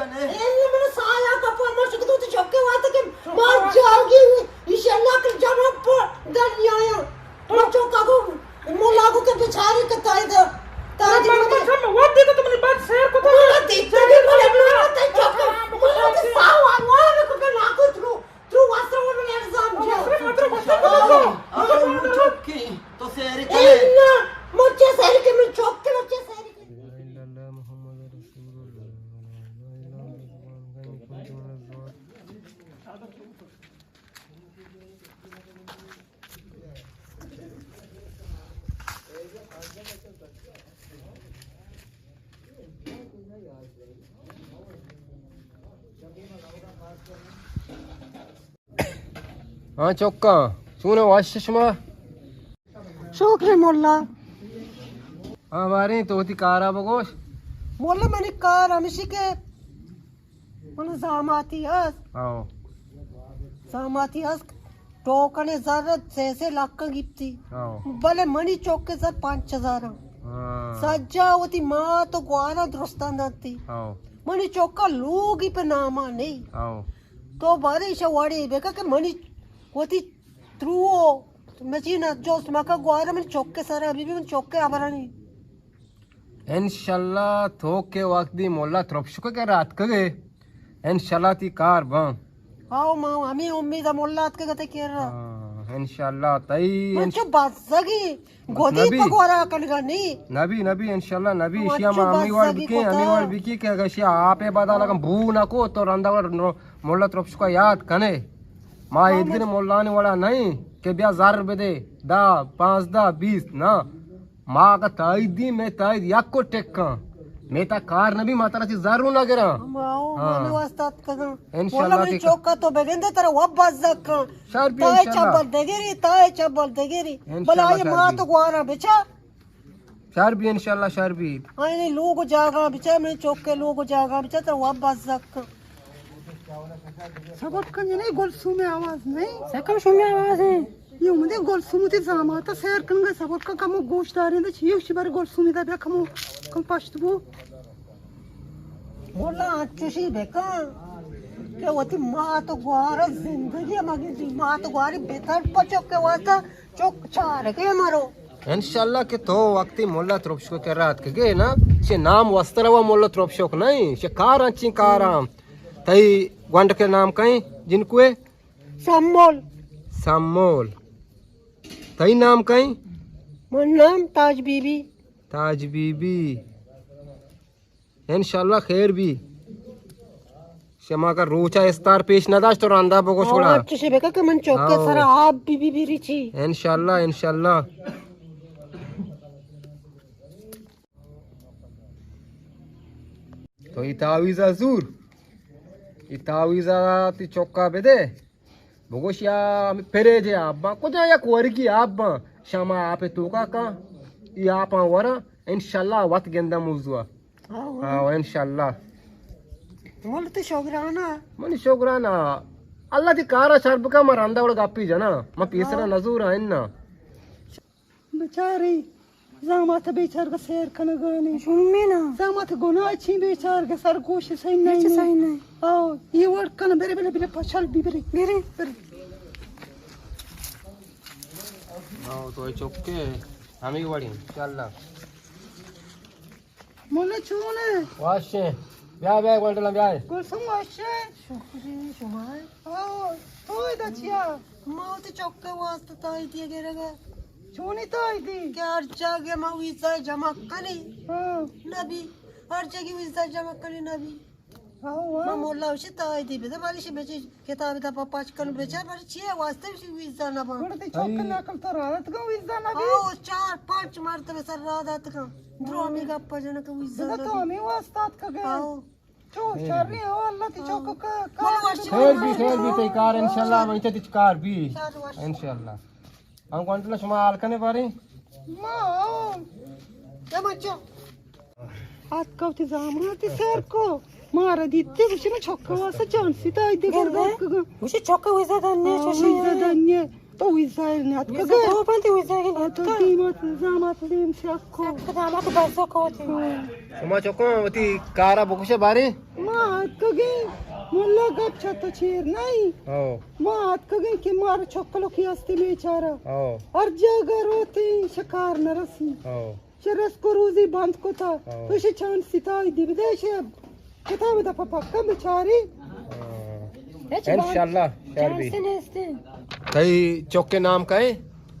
اے من سایا کپا مشک تو چکے واسطے کہ ما جاگی، انشاءاللہ کہ جناب پر دنیا یا۔ ما چوکا کو، مولا کو کہ بیچارے کہ تائی دا، تائی دا۔ من، من، من وقت دیتا تو منی بات سیر کو تو۔ مولا دیتا بھی بولے، مولا تے چوکا، مولا تے ساوا، مولا کو کہ لاکو ترو، ترو واسطے وہ من الزام جا۔ آ، آ، چوکے، تو سیر اے کرے۔ نا، مجھے سیر کے من چوکے، مجھے سیر کے۔ لا إله إلا الله محمد رسول الله، لا إله إلا الله. ہاں چکاں، چون وش شما؟ شکر مولا۔ ہاں باریں تو وتی کارا بگوش۔ مولا منی کار ہمشی کہ من زاماتی ہست۔ ہاں۔ زاماتی ہست، ٹوکنے زر سے سے لکھ گپتی۔ ہاں۔ بلے منی چوکے زر پانچ ہزار۔ ہاں۔ سجا وتی مات و گوارا درستان داتی۔ ہاں۔ منی چوکا لوگی پہ ناما نہیں۔ ہاں۔ تو بارے ایشا وڑے بکا کہ منی وتی ترو مچی نہ جوست مکا گوارا من چوکے سر ابھی بھی من چوکے ابرانی۔ انشاءاللہ تو کے وقت دی مولا ترپشکو کے رات کگے۔ انشاءاللہ تی کار باں۔ آؤ ما ہمیں امید مولا ات کے گتے کر رہا۔ ہاں، انشاءاللہ تئی من انش- چو بزگی گودی نبی۔ پگورا کنگا نی۔ نبی، نبی، انشاءاللہ نبی، ہاں، شیا اچھو ما ہمی وڑ بزگی بکی، ہمی کوتا۔ وڑ بکی کہ اگر شیا آپ بدل اگم بو نہ کو تو رندا وڑ نو-، مولا ترپشکو یاد کنے۔ ما ہاں، ایدگر مولانی وڑا نہیں کہ بیا زر بدے، دہ، پانزدہ، بیست، نہ۔ ما اگا تائید دی، میں تائید یک کو ٹکاں۔ میں تا کار نبی، ما ترا چی زر نہ گراں۔ ہاں، ہاں۔ منی واسطہ اتکگاں۔ انشاءاللہ مولا منی تی چوکا تو بگندے ترا وب بزگ کن۔ شر بی تائے انشاءاللہ۔ چبل دگری، تائے چبل دگری۔ انشاءاللہ بلا یہ شر ما بی۔ تو گوارا بچا۔ شر بی انشاءاللہ، شر بی۔ آئینے لوگ و جاگا بچا، میں چوکے لوگ و جاگا بچا، تو وب بزگ کن۔ صبر کن جنی، گلسوم آواز نہیں۔ سکم شمی آواز ہے۔ یہ اومدے گلسوم تی زاماتا سیر کنگا، صبر کن کمو گوش داریں دے، چیو شی بر گلسوم دا بیا کمو، کم پشت بو۔ مولا انچوشی بکن کہ وتی مات و گوار زندگی مگی دی، مات و گواری بتر پچوکے واسطہ چوک چارگے مرو۔ انشاءاللہ کہ تو وقتی مولا ترپشکو کے رات کے گے نا، چے نام وستر و مولا ترپشک نہیں، چے کار انچیں کاراں۔ تئی گونڈ کے نام کہیں جنکوے؟ سمول۔ سمول۔ تئی نام کہیں؟ من نام تاج بی بی۔ تاج بی بی۔ انشاءاللہ خیر بی۔ شما کا روچا استار پیش نہ داشت تو رندا بگوش گڑا۔ ہاں، چشے بکا کہ من چوکے ہاں۔ سرا آپ بی بی بی ریچی۔ انشاءاللہ، انشاءاللہ۔ تو ای تعویذا زور۔ ای تعویذا تی چوکا بدے۔ بگوش یا ہمے پریج ء آپ باں، کجا یک ورگی آپ باں، شما آپ ء توکا کن، ای آپاں وراں، انشاءاللہ وت گنداں موضوع ء۔ ہاں، ہاں۔ ہاں، انشاءاللہ۔ مول تو شوگرانا۔ منی شوگرانا۔ اللہ تی کارا شر بکا، ما رندا وڑ گپی جنا۔ ما پیسرا ہاں۔ نزورا انا۔ بچارے زامات بیچارگا سیر کنگانی۔ شومی نا۔ زامات گناہ چی بیچارگا سرگوش سہی نہیں۔ ہچ سہی نہیں۔ آو، یہ وڑ کن، برے، برے، برے، پچل بی، برے۔ برے۔ برے۔ آو، تو چکے، ہمیں وڑی، انشاءاللہ۔ مولا چون ئے؟ وش ئے۔ بیا، بیا، گونڈلا بیا۔ گلسم وش ئے؟ شکری شما۔ او، تو ادا چیا؟ ما وتی چکے واسطہ تائیدی گرگا۔ چونی تائیدی؟ کہ ہر جاگہ ما ویزا جمع کنی۔ ہاں۔ نبی۔ ہر جاگہ ویزا جمع کنی نبی۔ ہاں، ہاں۔ ما مولا وشی تائیدی بده، باری شی بچی کتاب تا پا پاچ کن بچار، باری چیئے واسطہ وشی ویزا نبا۔ گڑا تی چک نقل تو رادت گا ویزا نبی؟ آو، چار پانچ مرتبہ سر رادت گا۔ درو ہمیں گپ جنک ویزا نبی۔ تو ہمیں واسطہ اتکگے۔ آو۔ چو شر نہیں ہو، اللہ تی چوک کا، خیر بی، خیر بی، تی کار انشاءاللہ، من تی کار بی۔ انشاءاللہ۔ ہم گونڈلا شما حال کنے باری؟ ما، او۔ یا بچو۔ آت کو تی زامنا تی سر کو۔ مارا دیتے، گوشی من چوک واسا چانسی تا ایدے گرگا۔ گوشی چوک ویزا دنیا، چوشی ویزا دنیا۔ تو ویزا نیاتکگے؟ ویزا تو پنتی ویزا نیاتکگے؟ تو دیمات زامات دیم سیاکو۔ سیاکو زامات بازو کو تی۔ شما چکاں وتی کارا بکشے بارے؟ ما کگے ملا گپ چہ تو چیر نہ ایں۔ او۔ ما آتکگیں کہ مار چکلو کی ہستی بیچارہ۔ او۔ ہر جاگہ روتے شکار نہ رسی۔ او۔ چہ رزق و روزی بند کتا۔ او۔ تو شے چاند ستائی دی بدے شے کتاب دپا پکا بچاری۔ او۔ ہچ انشاءاللہ، بات شر بی۔ چانس نیستے۔ تئی چکے نام کئے؟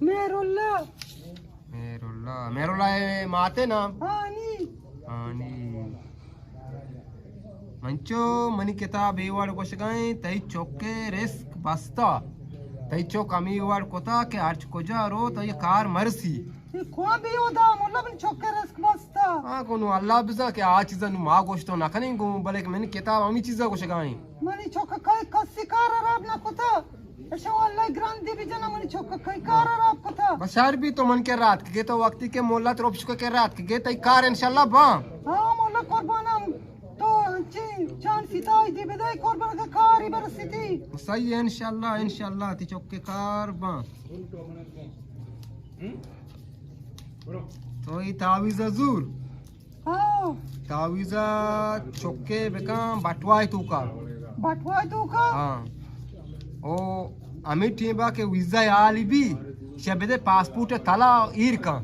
مہراللہ۔ مہراللہ، مہراللہ اے ماتے نام؟ ہانی۔ ہانی۔ منچو منی کتاب اے وڑ گوشگائیں، تئی چکے رزق بستا۔ تئی چک ہمی وڑ کتا کہ ہرچ کجا رو، تئی کار مرسی۔ اے کون بی اودا، ملا منی چکے رزق بستا۔ ہاں، گوں نوں اللہ بزاں کہ آ چیزا نوں ما گوشتو نہ کنیں گوں، بلے کہ منی کتاب ہمی چیزا گوشگائیں۔ منی چک کئی کسی کار حراب نہ کتا۔ اشاں اللہ گران دی بجنا منی چک کئی کار حراب کتا۔ بشار بی تو من کے رات کے تو وقتی کے مولا تروپ شکو کے رات کے تئی کار انشاءاللہ با۔ ہاں مولا قربانم تو چی چان سیتائی دی بدے قربان کے کاری برسیتی۔ صحیح ہے انشاءاللہ، انشاءاللہ تی چک کے کار با۔ تو ای تعویذ زور۔ ہاں۔ تعویذ ءَ چکے بکن بٹوائے توکا۔ بٹوائے توکا؟ ہاں۔ او ہمے ٹیمبا کہ ویزا حالی بی، شے بدے پاسپورٹ تلا ایر کن۔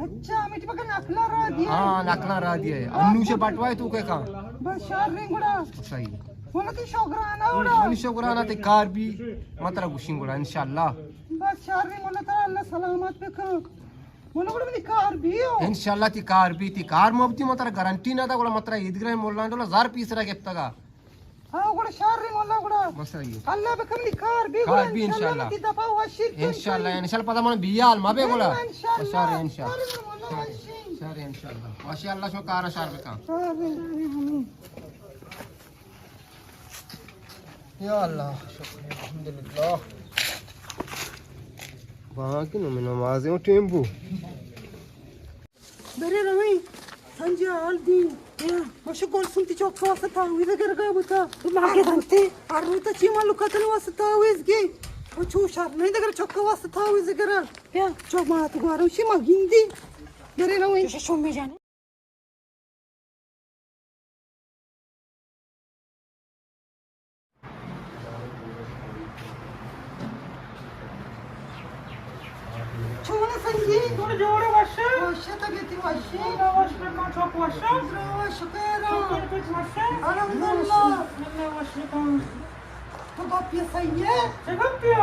اچھا، ہمے ٹیمبا کہ نقلا را دیے۔ ہاں، نقلا را دیے۔ انو شے بٹوائے توکا کن۔ بس شر ریں گڑا۔ صحیح۔ مولا تی شکرانہ گڑا۔ منی شکرانہ تی کار بی، مترا گوشیں گڑا انشاءاللہ۔ بس شر ریں مولا ترا اللہ سلامت بکن۔ مولا گڑا منی کار بیو۔ انشاءاللہ تی کار بی، تی کار مبتی مترا گارنٹی نہ دا، گڑا مترا ایدگرہ مولا ڈولا زر پیسرا گپتگا۔ ہاں، گڑا شر ریں مولا گڑا۔ بس آئیے۔ اللہ بکن منی کار بی، کار گڑا بی انشاءاللہ۔ انشاءاللہ۔ تی دفعہ وشیر کن انشاءاللہ، کن۔ انشاءاللہ پدا من بیال ما بے گڑا۔ انشاءاللہ۔ شر انشاءاللہ۔ شر مولا وشی۔ شر انشاءاللہ۔ وشی اللہ شو کارا شر بکن۔ شر ریں۔ یا اللہ، شکر الحمدللہ۔ باقی نو میں نمازیں ٹیم بو۔ برے رویں، سنجے حال دی۔ یا۔ مشو گلسم تی چوک واسطہ تعویذ گرگا بوتا۔ تو ماگے دنتے۔ ہر روتا چی مالو قتل واسطہ تعویذ گی۔ او چو شر نہیں دگر چوک واسطہ تعویذ گرا۔ یا۔ چوک ما تو گوارو شی ما گندی۔ برے رویں۔ شو میں جانے۔ چون سنگی؟ جوڑ جوڑ وش؟ وش، طبیعتی وش؟ اللہ وش بکن، چوک وش؟ اللہ وش، شکر۔ شکر کچ وش؟ الحمدللہ۔ اللہ وش بکن۔ تو گپے سہی ئے؟ چہ گپے؟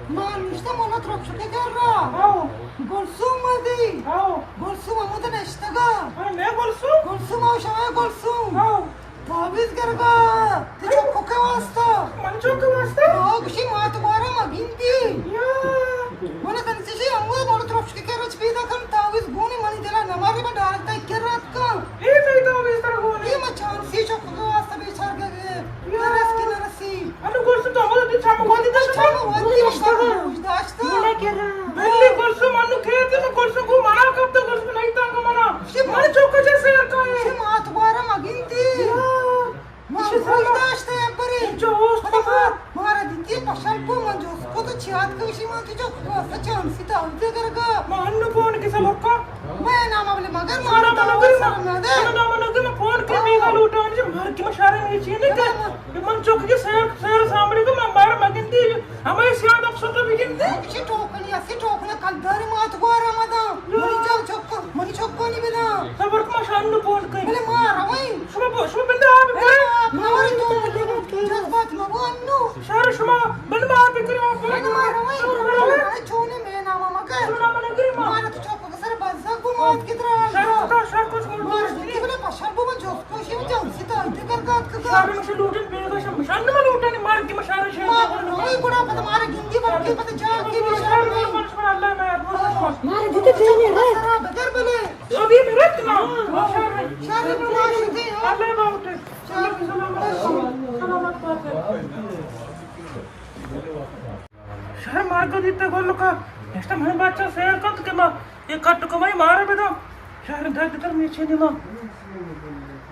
ما نشتہ مولا ترکشکے کرا۔ ہاؤ۔ گلسوم مدی۔ ہاؤ۔ گلسوم ہمود نشتگا۔ ہاں، میں گلسوم؟ گلسوم، آؤ، شما گلسوم۔ ہاؤ۔ تعویذ گرگا۔ تی چکو کے واسطہ۔ من چکو کے واسطہ؟ ہاؤ، گشی ما تو بارا ما گندی۔ یا۔ من تنسی شی ہمود مولا ترکشکے کرا چ پیدا کن تعویذ گونی منی دلا نماری با ڈائریکٹ تئی کرا اتکا۔ اے تئی تعویذ ترا گون اے؟ اے ما چانسی چکو کے واسطہ بیچار گئے۔ نرس کی نرسی۔ انو گوشت تو ہمود چم گوندی تو چم گوندی نشتگا۔ بلی گوشت منو کیتی، من گوشت گو منا کپتا، گوشت نہیں تانگا منا۔ من چوکا چے سیر کائے۔ شما تو بارا مگیندی۔ من گوش داشتہ یک برے۔ جو ہوش پدا ما، مارا دیتی پشل کو من جوست کو تو چیات کو شی من تو جو کو سچان سی تا اونتے گرگا۔ ما انو فون کسا بکا۔ میں نام ابلے مگر مارا نام نگر ما، نام نگر ما فون کے بیگا لوٹان جی مار کی مشارے میں چینے کے۔ من چوک کے سیر، سیر سامنے کو من مار مگندی۔ ہمے سیاد افسر تو بگندی۔ کسی ٹوکنی اسی ٹوکنا کلدار مات گوارا مدا۔ منی جاو چوک، منی چوک کونی بدا۔ صبر کما شان نو فون کئی۔ بلے ما رویں۔ شما بو، شما بندے آپ کرے۔ آپ نوری تو جذبات مبو انو۔ شار شما بند ما آپ کرے۔ بلے ما رویں۔ چونے میں نام مکر۔ مارا تو چوک سر بزگ بو مات کی طرح۔ شر کتا، شر کچھ مول مار دوست کی نہیں۔ بلے پشر بو من جوست کوشی من جوست سی تو انتے کر دات کتا۔ شر مشے لوٹن بیگا شم، شر نہ لوٹن مار کی مشار شر۔ مار نوی گڑا پد مار گندی بلکہ پد جا کی بھی شر نہیں۔ مار دیتے ٹرین ہے۔ سرا بدر بلے۔ ابھی میرا اتنا۔ شر، شر نہ شدی۔ اللہ باوٹے۔ شر سلامت، سلامت بات ہے۔ شر مارگ دیتے گلکا، اشتا من بچہ سیر کنت کہ ما یہ کٹ کمائی مارا بدا۔ شر درد تر میچے نیما۔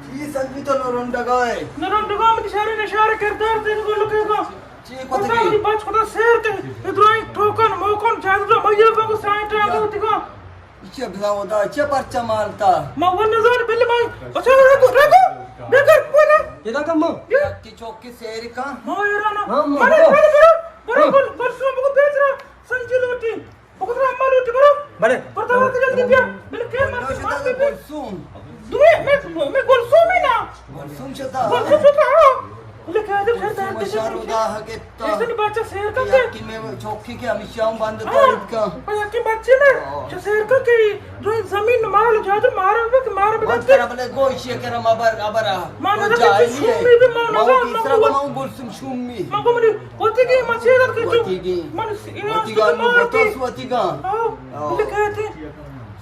چی سنجی تو نرنڈگائے؟ نرنڈگا من شر نشار کردار تین گلکے کا۔ چی کتا کتگی؟ بچ کتا سیر تے، ادرائی ٹوکن موکن جادو میل کو سائن ٹائم ہوتی کا۔ چی بزاو دا، چی پرچہ مالتا؟ ما ون نزان بل ما، اچھا رکو، رکو، بگر پورا۔ ادا کم ہو؟ یکی چوکی سیر کن. ہاں، ایران. ہاں، ہاں، بڑے، ہاں. بڑے، بڑے، بڑے، ہاں. گل، گل سو بگو بیچ رہا، سنجی لوٹی. بگو ترا اما لوٹی، برو. بڑے. پر تو آ کے جلدی بیا. بلے کے مر، مر، مر. گلسوم. دوئے، میں، میں گلسوم ہی نا. گلسوم شتا. گلسوم شتا، ہاں. بلے کے دے پھر دے. شارودا ہکتا. اس نے بچہ سیر کن دے. یکی میں چوکی کے ہمیشہ ہوں بند تو. ہاں. پر یکی بچے میں. ہاں. چہ سیر کن کے. جو زمین مال جادو مارا بک، مارا بک. ترا بلے گوشی کرا مبر ابرا. ما نہ جاہلی ہے. شومی بھی ما نہ. ما تیسرا ما گلسوم شومی. ما کو منی وتی کی مسیرت کے چو. وتی کی. من وتی گا نو بتوس وتی گا. ہاں. بلے کہتے.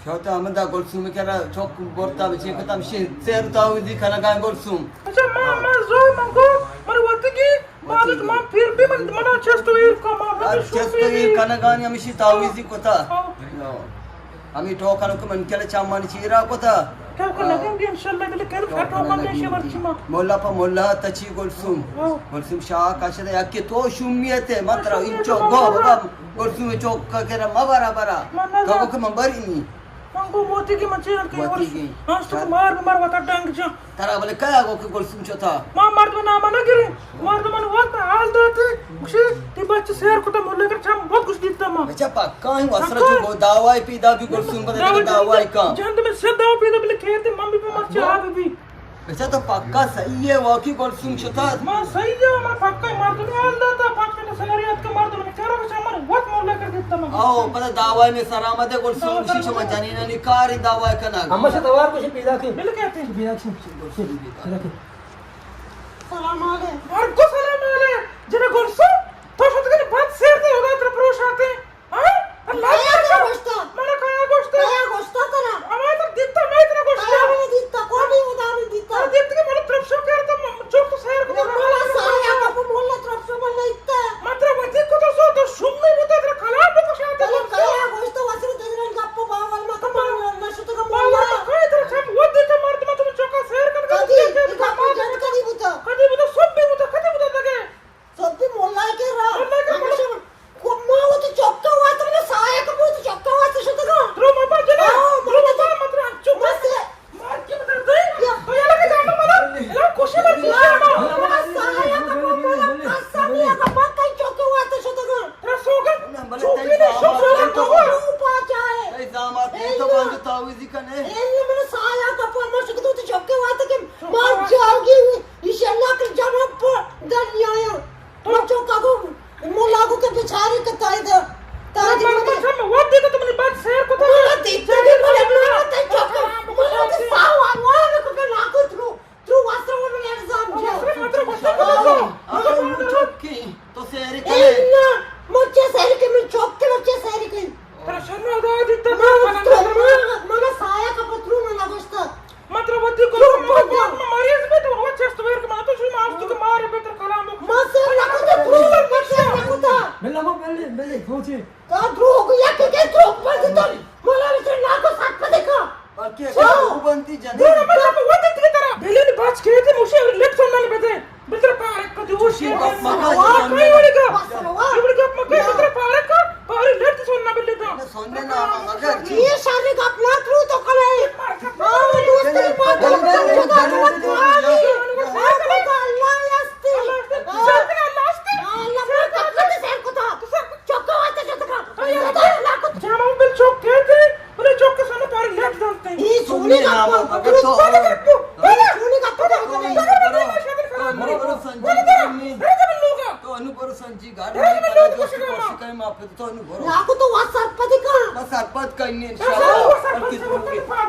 شوتا ہمدا گلسوم کرا چوک برتا بچے کتم شی سیر تاویزی کنگا گلسوم. اچھا، ما، ما زو من کو من وتی کی. مالک، ما پھر بھی من، منا چست و ایر کا، ما ہر چست و ایر کنگانی ہمیشی تاویزی کتا. ہاں. ہاں. ہمی ٹوکن کو من کل چامانی چیرا کتا. ٹوکن ہاں. لگیں گے انشاءاللہ، بلے کل ٹوکن ٹوکن لگیں گے. مولا پا مولا تچی گلسوم. ہاں. گلسوم شاہ کشد یکی تو شومیت ہے، مطلب انچو گو بابا گلسوم چوک کا کرا مبرا برا. تو کو کہ من بری نی. من گو موتی کی من چیرا کہ وتی کی. ہاں، تو مار، مار وتا ڈنگ جا. ترا بلے کیا گو کہ گلسوم چوتا؟ ما مردم نام نہ گریں. مردم وقت حال داتے. گوشی، تی بچ سیر کتا ملے کر چم بہت کچھ دیتا ما. بچا پکا ہیں، وسرا چو گو دعوائی پیدا بھی گلسوم بدے دعوائی کا. جند میں سے دعوا پیدا بلے کہتے من بھی پہ مرچی آ بھی. بچا تو پکا صحیح ہے، واقعی گلسوم شتا. ما صحیح ہے، ما پکا مردم حال داتا، پکا ساری ات کے مردم کرا بچا من وقت ملے کر دیتا ما. او، پدا دعوائی میں سلامت ہے گلسوم شی چما جنینا نکاری دعوائی کنا. اما سے دوار کچھ پیدا کی. بلے کہتے ہیں. پیدا کی. سلام علیکم. وعلیکم سلام علیکم. جناب گلسوم، تو شتگے بعد سیر دے، خدا تر پروش آتے. ہاں؟ اللہ کیا ترا گوشتا؟ منا کیا گوشتا؟ کیا گوشتا ترا؟ اما تر دیتا، میں ترا گوشتا. کیا میں دیتا؟ کوئی خدا میں دیتا. ترا دیتا کہ منا ترپشو کرتا، چوک تو سیر کو. مولا سایا کا مولا ترپشو من لیتا. مطلب وتی کو تو سو تو شمی بوتا ترا کلام بکشاتا. کیا گوشتا واسرے دگران گپ باور مکن، من نشتگم مولا. باور مکن، ترا چم ودی تو مردم تو چوکا سیر کن. کدی؟ کدی بوتا؟ کدی بوتا؟ سب بی بوتا، کدی بوتا دگے؟ سب بی مولا کے را. مولا کے را. کو ما وتی چوکا واسطے، من سایا کا وتی چوکا واسطے شتگا. درو مبا جنا. درو مبا مطلب چوکا. مار کے بدل دے. تو یلا کے جانا ملا. لا کوشی مر کوشی. سایا کا مولا قسم یا کا پکا چوکا واسطے شتگا. ترا سوگن چوکی نے شو سوگن تو. روپا چاہے. اے زامات تو بند تاویزی کنے. اے من سایا کا پا ما شکدو تو چوکے وات کے مار جاگی. ایشی اللہ کے جناب پر در نیایا. تو چوکا کو ملا کو کے بیچارے کے تائے دا. تائے دا. من چم وات دیتا تو منی بات سیر کو تو. ملا دیتا بھی ملا تے چوکا. ملا تے ساو آوار کو کے لاکو ترو. تو واسطہ وہ الزام جا. واسطہ مطلب واسطہ. آ، آ، چوکی، تو سیری کنے. الا، مچے سیری کے، من چوک کے مچے سیری کے. ترا شرم ادا دیتا. من، من، من سایا کا پترو من نگوشتا. مطلب وتی کو مریض بے تو وہ چست ویر کے من تو شو ماس تو مارے بے تر کلام. ما سیر نہ کتا، تو سیر نہ کتا. ملا ما پہلے، پہلے پہنچے. تو دروگ، یکے کہ دروگ بندی تو، مولا وچ ناکو سرپدے کا. بلکہ چو؟ دروگ بندی جنے. دروگ بندی تو وت ترا. بلے بچ کے تے موشی لٹ سنن بدے. بتر پارک کو دوشی. گپ مکا. واہ، جننے. کوئی وڑی گپ. بس روا. یہ وڑی گپ مکا، بتر پارک کا، پاری لٹ سنن بلے دا. سننے نا، مگر چی؟ یہ شر گپ نہ کرو تو کلے. ہاں، دوست کی بات. اللہ یستی. اللہ یستی. اللہ یستی. اللہ یستی. چوکا واسطے شتگا. جامع بل چوک کہتے، بلے چوک کے سامنے پاری لٹ دانتے. اے سونے کا نام، اگر تو، اے سونے کا تو، تو، تو، تو، برو، برو، سنجی، تو انو برو سنجی، گاڑی میں پڑا جو اس کی کوشش کریں، معاف کر، تو انو برو. لاکو تو واسطہ پتی کا. بس سرپد کنی انشاءاللہ. بلکہ تو،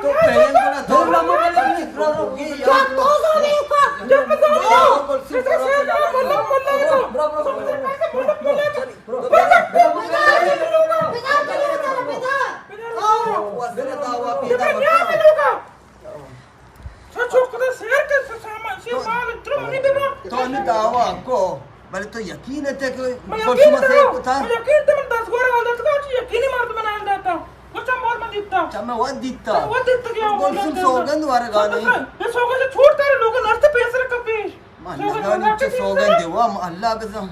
تو پہلے بڑا دور لمبا بنے. کیا تو زانے کا؟ تو نی دعوا کو، بلے تو یقین ہے کہ من یقین سیر کتا؟ من یقین تے من دست گورا حال داتا، چی یقینی مرد من حال داتا. چم بار من دیتا. چم وت دیتا. وت دیتا کہ گلسم سوگند وارگا نہیں. یہ سوگند چھوڑ تارے لوگ نرتے پیسر کا پیش. من نزانم چه سوگندے وا، اللہ بزان.